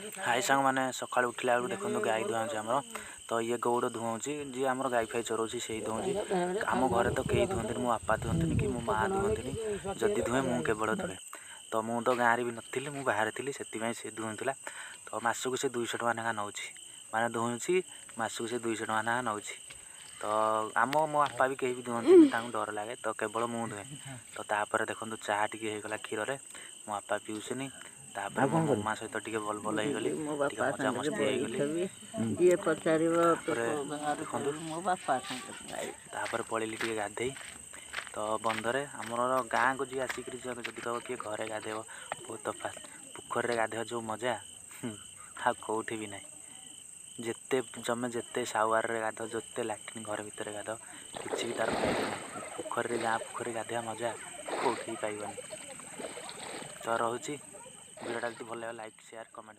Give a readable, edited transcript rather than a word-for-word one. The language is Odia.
ହାଇ ସାଙ୍ଗମାନେ, ସକାଳୁ ଉଠିଲା ବେଳକୁ ଦେଖନ୍ତୁ ଗାଈ ଧୁଆଉଛି ଆମର। ତ ଇଏ ଗଉଡ଼ ଧୁଆଉଛି, ଯିଏ ଆମର ଗାଈ ଫାଇ ଚରାଉଛି ସେଇ ଧୁଆଉଛି। ଆମ ଘରେ ତ କେହି ଧୁଅନ୍ତିନି, ମୋ ବାପା ଧୁଅନ୍ତିନି କି ମୋ ମାଆ ଧୁଅନ୍ତିନି। ଯଦି ଧୁଏ, ମୁଁ କେବଳ ଧୁଏ। ତ ମୁଁ ତ ଗାଁରେ ବି ନଥିଲି, ମୁଁ ବାହାରେ ଥିଲି, ସେଥିପାଇଁ ସେ ଧୁଉଁଥିଲା। ତ ମାସକୁ ସେ 200 ଟଙ୍କା ଲେଖା ନେଉଛି, ମାନେ ଧୁଉଁଛି, ମାସକୁ ସେ 200 ଟଙ୍କା ଲେଖା ନେଉଛି। ତ ଆମ ମୋ ବାପା ବି କେହି ବି ଧୁଅନ୍ତିନି, ତାଙ୍କୁ ଡର ଲାଗେ, ତ କେବଳ ମୁଁ ଧୁଏ। ତ ତାପରେ ଦେଖନ୍ତୁ ଚାହା ଟିକେ ହେଇଗଲା କ୍ଷୀରରେ, ମୋ ବାପା ପିଉସିନି। ତାପରେ ମୋ ମାମା ସହିତ ଟିକେ ଭଲ ଭଲ ହେଇଗଲି, ମୋ ଟିକେ ବାପା ମଜାମସ୍ତି ସାଙ୍ଗରେ ହେଇଗଲି। ବଇଥିବି, ଯିଏ ପଚାରିବ ତୁ ତାପରେ କୋଉ ଗାଁରୁ, ଦେଖନ୍ତୁ କହିବି ମୋ ବାପା ସାଙ୍ଗରେ ଆଇଛି। ତାପରେ ପଳେଇଲି ଟିକେ ଗାଧେଇ ତ ବନ୍ଧରେ। ଆମର ଗାଁକୁ ଯିଏ ଆସିକିରି ଯଦି କହିବ କିଏ ଘରେ ଗାଧେଇବ, ବହୁତ ତଫାତ୍। ପୋଖରୀରେ ଗାଧେଇବା ଯେଉଁ ମଜା, ଆଉ କେଉଁଠି ବି ନାହିଁ। ଯେତେ ଜମେ ଯେତେ ସାୱାରରେ ଗାଧ, ଯେତେ ଲାଟ୍ରିନ୍ ଘର ଭିତରେ ଗାଧ, କିଛି ବି ତାର ଫାଇଦା ନାହିଁ। ପୋଖରୀରେ, ଗାଁ ପୋଖରୀ ଗାଧେଇବା ମଜା କେଉଁଠି ବି ପାଇବନି। ତ ରହୁଛି, ଭିଡ଼ିଓଟା ଯଦି ଭଲ ଲାଗିବ ଲାଇକ୍, ସେୟାର, କମେଣ୍ଟ।